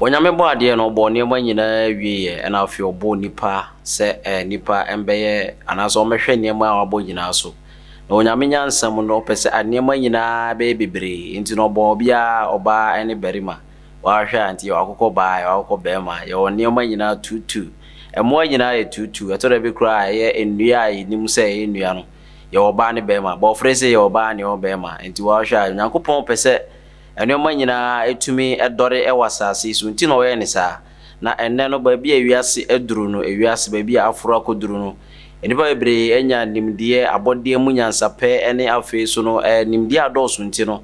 Onyame bɔɔ adeɛ no, ɔbɔɔ nneɛma nyinaa wieɛ, ɛna afei ɔbɔɔ nipa sɛ nipa mbɛyɛ anaasɛ ɔmmɛhwɛ nneɛma a wabɔ nyinaa so. Na Onyame nyansa mu no, ɔpɛ sɛ nneɛma nyinaa bɛyɛ bebree, nti no ɔbɔɔ obiara ɔbaa ne barima. Wahwɛ a, nti yɛwɔ akokɔ baa, yɛwɔ akokɔ barima, yɛwɔ nneɛma nyinaa tuutuu. Mmoa nyinaa yɛ tuutuu, ɛtɔ da bi koraa a ɛyɛ nnua a yɛnim sɛ ɛyɛ nnua no, yɛwɔ ɔbaa ne barima. Bɔɔfrɛ sei yɛwɔ ɔbaa ne yɛwɔ barima. Nti wahwɛ a, Onyankopɔn pɛ sɛ nneɛma nyinaa tumi dɔre wɔ asase yi so, nti na ɔyɛɛ no saa. Na ɛnnɛ no, baabi a wiase aduru no, wiase baabi a aforo akɔduru no, nnipa bebree anya nimdeɛ, abɔdeɛ mu nyansapɛ ne afei so no, nimdeɛ adɔɔso nti no,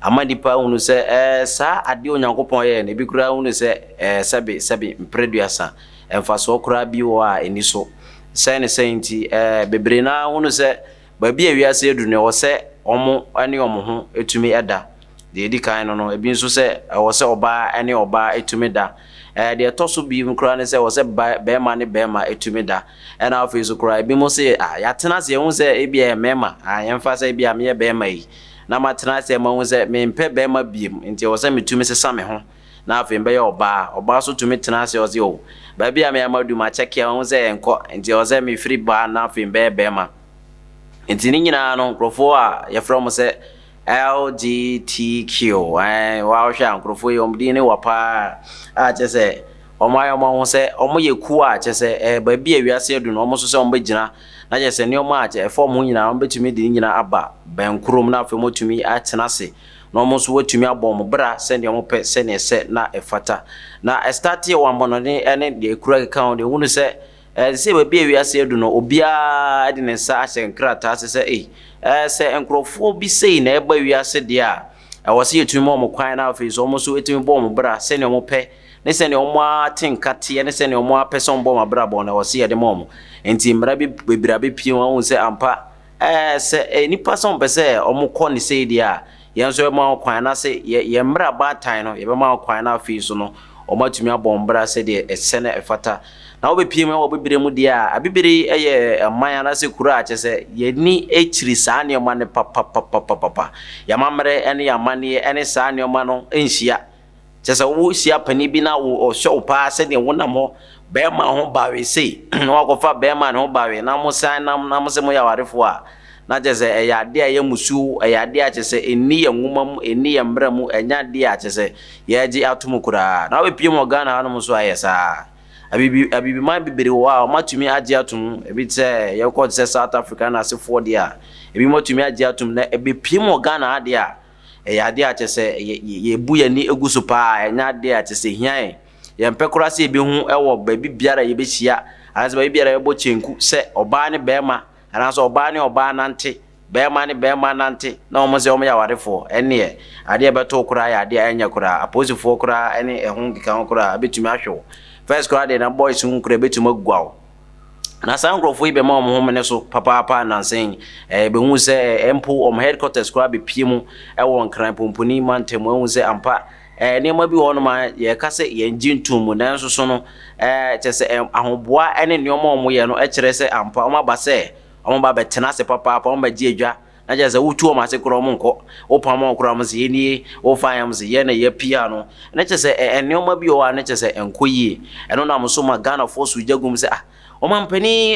ama nnipa ahunu sɛ saa adeɛ Onyankopɔn yɛɛ no, ebi koraa hunu sɛ sɛbe sɛbe mprɛduasa, mfasoɔ koraa bi wɔ a ɛni so. Sɛn ne sɛn nti, bebree no ara hunu sɛ baabi a wiase aduru no, ɛwɔ sɛ wɔn ne wɔn ho tumi da. Deɛ ɛdi kan no, ebi nso sɛ ɛwɔ sɛ ɔbaa ne ɔbaa tumi da. Deɛ ɛtɔ so bio koraa ne sɛ ɛwɔ sɛ barima ne barima tumi da. Ɛna afei nso koraa ebinom se ah yɛatena ase yɛhu sɛ ebi yɛ mmarima, ah yɛmfa sɛ ebi a meyɛ barima yi na matena ase mahu sɛ mempɛ barima biem nti ɛwɔ sɛ metumi sesa me ho na afei mbɛyɛ ɔbaa. Ɔbaa nso tumi tena ase ɔse oh baabi a me amadu makyɛke a mahu sɛ ɛnkɔ nti ɛwɔ sɛ mefiri baa na afei mbɛyɛ barima. Nti ne nyinaa no nkurɔfoɔ a yɛfrɛ wɔn sɛ LGTQ ɛɛ wɔahwɛ a nkurɔfoɔ yi wɔn din ne wɔ paa a kyerɛ sɛ wɔn ayɛ wɔn ho sɛ wɔyɛ kuo a kyerɛ sɛ ɛɛ baabi a wiase adu no wɔn nso sɛ wɔbɛgyina na kyerɛ sɛ nneɛma a kyerɛ ɛfa wɔn ho nyinaa wɔbɛtumi de ne nyinaa aba bɛnkorom na afei wɔatumi atena ase na wɔn nso wɔatumi abɔ wɔn bra sɛdeɛ wɔpɛ sɛdeɛ ɛsɛ na ɛfata. Na ɛstarteɛ wɔ amannɔne ne deɛ ekura keka ho deɛ wɔhunu sɛ Ɛsɛ sɛ baabi a wiase adu no, obiara de ne nsa ahyɛ nkrataa ase sɛ, ei, sɛ nkurɔfoɔ bi sei na ɛba wiase deɛ a, ɛwɔ sɛ yɛtumi ma wɔn kwan na afei nso wɔn nso tumi bɔ wɔn bra sɛdeɛ wɔpɛ ne sɛdeɛ wɔn ara te nka teɛ ne sɛdeɛ wɔn ara pɛ sɛ wɔbɔ wɔn abrabɔ no, ɛwɔ sɛ yɛde ma wɔn. Nti mmara bi bebree abɛpue wɔn ahu sɛ ampa, ɛɛ sɛ nnipa sɛ wɔpɛ sɛ wɔkɔ ne sei deɛ a, Yɛn nso yɛbɛma wɔn kwan, anaasɛ yɛn mmerɛ abaatan no, yɛbɛma wɔn kwan na afei nso no, wɔatumi abɔ wɔn bra sɛdeɛ ɛsɛ na ɛfata. Na wobɛpue mu wɔ Abibire mu deɛ a, Abibire yɛ ɔman anaasɛ kuro a kyerɛ sɛ yɛni kyiri saa nneɛma no papapapapapa. Yɛn amammerɛ ne yɛn amanneɛ ne saa nneɛma no nhyia. Kyerɛ sɛ wohyia panin bi na ɔhyɛ wo paa sɛdeɛ wonam hɔ bɛrima ho bawe sei na wakɔfa bɛrima ne ho bawe na mo san nam na mo sɛ moyɛ awarefoɔ a, na kyerɛ sɛ ɛyɛ adeɛ a ɛyɛ musuo, ɛyɛ adeɛ a kyerɛ sɛ ɛnni yɛn nwoma mu, ɛnni yɛn mmara mu, ɛnyɛ adeɛ a kyerɛ sɛ yɛgye ato mu koraa. Na wobɛpue mu wɔ Ghana hanom nso a ɛyɛ saa. Abibi abibiman bebree wɔ hɔ a wɔatumi agye atom, ebi te sɛ yɛkɔ te sɛ South Africa ne asefoɔ deɛ a, ebinom atumi agye atom na ɛbɛpue mu wɔ Ghana ha deɛ a, Ɛyɛ adeɛ a kyerɛ sɛ yɛbu yɛn ani gu so paa, ɛnyɛ adeɛ a kyerɛ sɛ ɛhia yɛn. Yɛmpɛ koraa sɛ yɛbɛhu wɔ baabi biara a yɛbɛhyia anaasɛ baabi biara a yɛbɛbɔ kyenku sɛ ɔbaa ne barima anaasɛ ɔbaa ne ɔbaa nante, barima ne barima nante na wɔn sɛ wɔyɛ awarefoɔ. Ɛnneɛ adeɛ a ɛbɛto wo koraa yɛ adeɛ a ɛnyɛ koraa. Apolisifoɔ koraa ne ɛho nkekaho koraa bɛtumi ahwe wo. First koraa deɛ na boys ho koraa bɛtumi agua wo. Na saa nkurɔfoɔ yi bɛma wɔn homene so papaapa nnansa yi. Yɛbɛhu sɛ mpo wɔn headquarters koraa bɛpie mu wɔ Nkran Pomponi mantam mu. Ahu sɛ ampa nneɛma bi wɔ hɔnom a yɛka sɛ yɛngye ntom mu nanso so no kyerɛ sɛ ahoboa ne nneɛma a wɔyɛ no kyerɛ sɛ ampa wɔaba sɛ wɔba bɛtena ase papaapa, wɔbɛgye adwa na kyerɛ sɛ wotu wɔn ase koraa wɔn nkɔ, wopam wɔn koraa wɔn sɛ yɛn nie, wofa yɛn sɛ yɛn na yɛapia no, na kyerɛ sɛ nneɛma bi wɔ hɔ a na kyerɛ sɛ ɛnkɔ yie. Ɛno nam so ma Ghanafoɔ so gya gum sɛ ah, ɔmampanin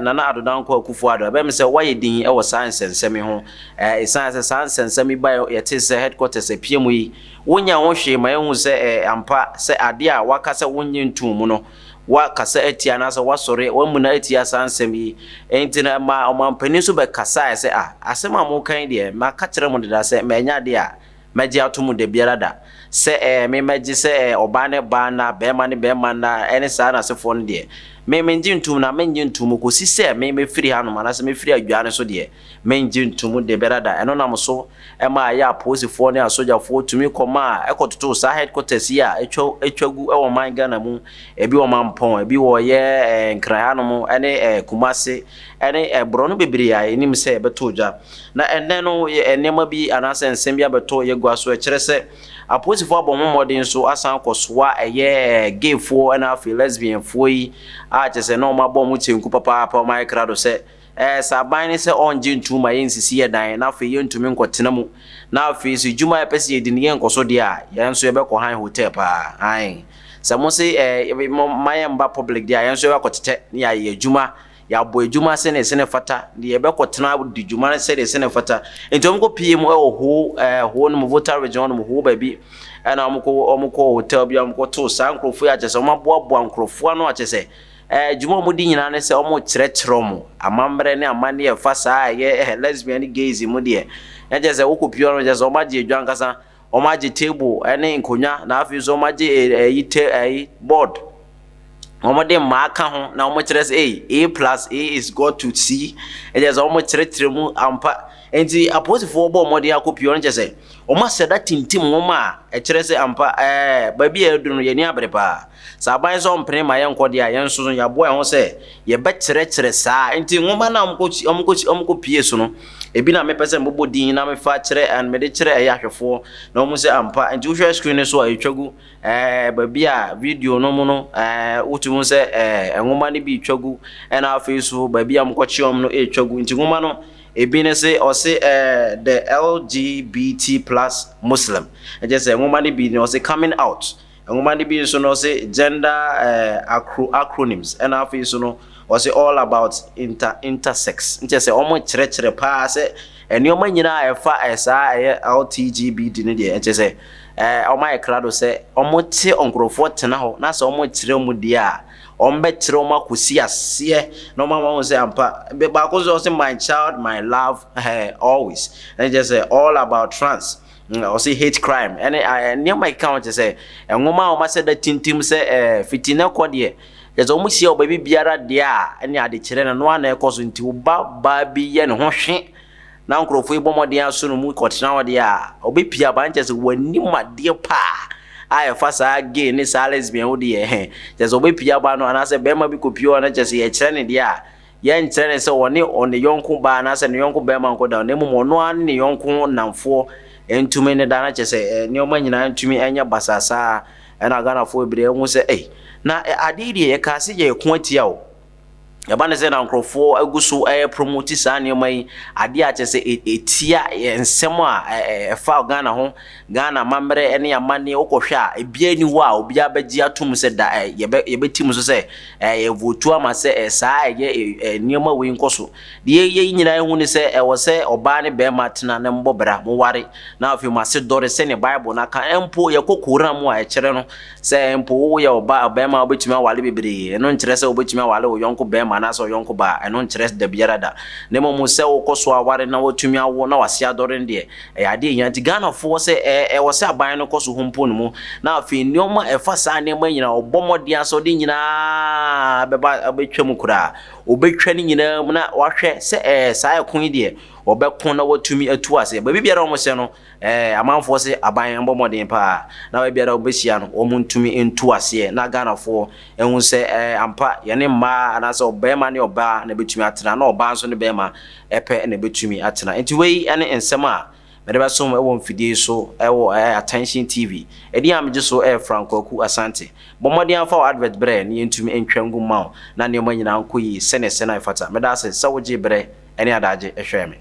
Nana Addo Dankwa Akufo-Addo, ɛbɛyɛ me sɛ wayɛ din wɔ saa nsɛnsɛm yi ho. Ɛsiane sɛ saa nsɛnsɛm yi baeɛ yɛte sɛ headquarters apue mu yi, wonyɛ ho hwee ma yɛhu sɛ ampa sɛ adeɛ a waka sɛ wonnye ntom mu no, Woakasa atia anaasɛ woasɔre, woamuna atia saa nsɛm yi. Enti no, ɛmaa ɔmampanin nso bɛkasaeɛ sɛ, Ah, asɛm a moreka yi deɛ, maka kyerɛ mo deda sɛ manyɛ adeɛ a mɛgye ato mu da biara da, sɛ ɛɛ, me mɛgye sɛ ɛɛ, ɔbaa ne baa nna, barima ne barima nna, ɛne saa n'asefoɔ no deɛ, me mennye ntom na mennye nto mu kɔsi sɛ me mɛfiri hanom anaasɛ mɛfiri adwaa no so deɛ, mennye nto mu da biara da. Ɛno nam so ma ɛyɛ apolisifoɔ ne asogyafoɔ tumi kɔmaa ɛkɔtotoo saa headquarters yi a atwa atwa gu wɔ ɔman Ghana mu, ebi wɔ Mampɔn, ebi wɔ yɛ Nkran hanom ne Kumase ne borɔno bebree a yɛnim sɛ ɛbɛtoo dwa. Na ɛnnɛ no nneɛma bi anaasɛ nsɛm bi abɛtɔ yɛn gua so ɛkyerɛ sɛ apolisifoɔ abɔ wɔn mmɔden nso asan akɔsoa ɛyɛ gayfoɔ na afei lesbianfoɔ yi a kyerɛ sɛ na wɔabɔ wɔn kyenku papaapa, wɔayɛ krado sɛ. Sɛ aban no sɛ ɔngye ntom ma yɛnsisi yɛ dan na afei yɛntumi nkɔtena mu na afei so dwuma a yɛpɛ sɛ yɛdi no yɛnkɔ so deɛ a, yɛn nso yɛbɛkɔ han hotel paa. Ae. Sɛ mo se mo ma yɛmba public deɛ a, yɛn nso yɛbɛkɔtetɛ na yɛayɛ adwuma. Yɛabɔ adwuma sɛdeɛ ɛsɛ na ɛfata, deɛ yɛbɛkɔtena di dwuma no sɛdeɛ ɛsɛ na ɛfata. Nti wɔn kɔ pie mu wɔ Ho Ho no mu, Volta region no mu, Ho baabi, ɛna wɔn kɔ wɔn kɔ hotel bi a wɔn kɔ to saa nkurɔfoɔ yi akyɛ sɛ wɔn aboaboa nkurɔfoɔ ano akyɛ sɛ adwuma a wɔn di nyinaa ne sɛ wɔn kyerɛkyerɛ wɔn amammerɛ ne amanneɛ ɛfa saa ɛyɛ lesbian ne gays mu deɛ. Ɛkyɛ sɛ wokɔ pie hɔ no kyɛ sɛ wɔn agye adwa ankasa. Wɔagye table ne nkonnwa na afei nso wɔagye ɛyi te ɛyi board. Wɔde mmaa ka ho na wɔkyerɛ sɛ ei A plus A is got to C. Ɛkyerɛ sɛ wɔkyerɛkyerɛ mu ampa. Nti apolisifoɔ bɔ mmɔden akɔpie hɔ no kyerɛ sɛ wɔasɛ da tintim nwoma a ɛkyerɛ sɛ ampa ɛɛ baabi a yɛaduru no yɛn ani abere paa. Sɛ aban sɛ ɔmpene ma yɛnkɔ deɛ a yɛn nso no yɛaboa yɛn ho sɛ Yɛbɛkyerɛkyerɛ saa. Nti nwoma no a wɔkɔ wɔkɔ wɔkɔpie so no, ebi na mepɛ sɛ mebobɔ din na mefa kyerɛ and mede kyerɛ ɛyɛ ahwɛfoɔ na wɔn sɛ ampa. Nti wohwɛ screen no so a ɛtwa gu ɛɛ baabi a video no mu no ɛɛ wotumi hu sɛ ɛɛ nwoma no bi retwa gu ɛna afei so baabi a wɔkɔkye wɔn no ɛretwa gu. Nti nwoma no ebi ne se ɔse ɛɛ the LGBT plus Muslim. Ɛkyɛ sɛ nwoma no bi no ɔse coming out. Nwoma no bi nso no ɔse gender eh, acro acronyms ɛna afei nso no ɔse all about inter intersex nkyɛ sɛ wɔn kyerɛkyerɛ paa sɛ nneɛma nyinaa ɛfa ɛsaa ɛyɛ LTGBD no deɛ nkyɛ sɛ ɛɛ wɔn ayɛ krado sɛ wɔn te nkurɔfoɔ tena hɔ na sɛ wɔn kyerɛ wɔn deɛ a wɔn bɛkyerɛ wɔn akɔsi aseɛ na wɔn ama wɔn sɛ ampa baako nso ɔse my child my love eh, always nkyɛ sɛ all about trans. Ɔse hate crime ɛne nneɛma ɛkeka ho kyerɛ sɛ nwoma a wɔahyɛ da tintim sɛ ɛɛ fiti na kɔ deɛ kyerɛ sɛ wɔhyia wɔ baabi biara deɛ a ɛne adekyerɛ no no ara na ɛkɔ so nti wo ba baa bi yɛ ne ho hwe na nkurɔfoɔ yi bɔ mmɔden aso no mu kɔtena hɔ deɛ a ɔbɛpia aba nkyerɛ sɛ wɔanim adeɛ paa a ɛfa saa gay ne saa lesbian wo deɛ kyerɛ sɛ ɔbɛpia aba no anaasɛ bɛrima bi kɔpie hɔ no kyerɛ sɛ yɛkyerɛ ne deɛ a Yɛnkyerɛ no sɛ ɔne ɔne yɔnko baa anaasɛ ne yɔnko barima nkɔda, na mmom ɔno ara ne ne yɔnko nnamfoɔ ntumi ne da, na kyerɛ sɛ nneɛma nyinaa ntumi nyɛ basaa saa. Ɛna Ghanafoɔ bebree ahu sɛ, ei, na adeɛ yi deɛ yɛkaa sɛ yɛreko atia o. Ɛba ne sɛ na nkurɔfoɔ agu so ɛrepromote saa nneɛma yi, adeɛ a kyerɛ sɛ ɛtia nsɛm a ɛfa Ghana ho. Ghana amammerɛ ne amanneɛ wokɔhwɛ a ebiara nni hɔ a obiara bɛgye atom sɛ da ɛ yɛbɛ yɛbɛtim so sɛ ɛ yɛvotu ama sɛ ɛ saa ɛyɛ ɛ nneɛma wei nkɔ so. Deɛ yɛn nyinaa hu ne sɛ ɛwɔ sɛ ɔbaa ne barima tena na mbɔ bra, moware na afei mo ase dɔre sɛdeɛ Bible no aka. Mpo yɛkɔ Koran mu a ɛkyerɛ no sɛ mpo woyɛ ɔbaa ɔbarima a wobɛtumi aware bebree. Ɛno nkyerɛ sɛ wobɛtumi aware wo yɔnko barima anaasɛ wo yɔnko baa. Ɛno nkyerɛ da biara da. Na mmom sɛ wokɔ so aware na woatumi awo na w'ase adɔre no deɛ, Ɛyɛ adeɛ a ɛhia nti Ghanafoɔ sɛ ɛwɔ sɛ aban no kɔ so hompo ne mu na afei nneɛma a ɛfa saa nneɛma nyinaa ɔbɔ mmɔden ara sɛ ɔde nyinaa bɛba bɛtwa mu koraa. Ɔbɛtwa ne nyinaa mu na wahwɛ sɛ ɛɛ saa ɛko yi deɛ ɔbɛko na watumi atu aseɛ. Baabi biara a wɔhyɛ no ɛɛ amanfoɔ se aban mbɔ mmɔden paa na baabi biara a wɔbɛhyia no wɔn ntumi ntu aseɛ na Ghanafoɔ ɛhu sɛ ɛɛ ampa yɛne mmaa anaasɛ ɔbarima ne ɔbaa na ɛbɛtumi atena na ɔbaa nso ne barima pɛ na ɛbɛtumi atena. Nti wei ne nsɛm a mede bɛsom wɔ mfidie yi so wɔ Attention TV. Ɛdin a megye so yɛ Frank Kwaku Asante. Bɔ mmɔden ara fa wo advert brɛ na yɛntumi ntwa ngu mma wo na nneɛma nyinaa nkɔ yie sɛdeɛ ɛsɛ na ɛfata. Meda ase sɛ wogyee berɛ ne adagye hwɛɛ me.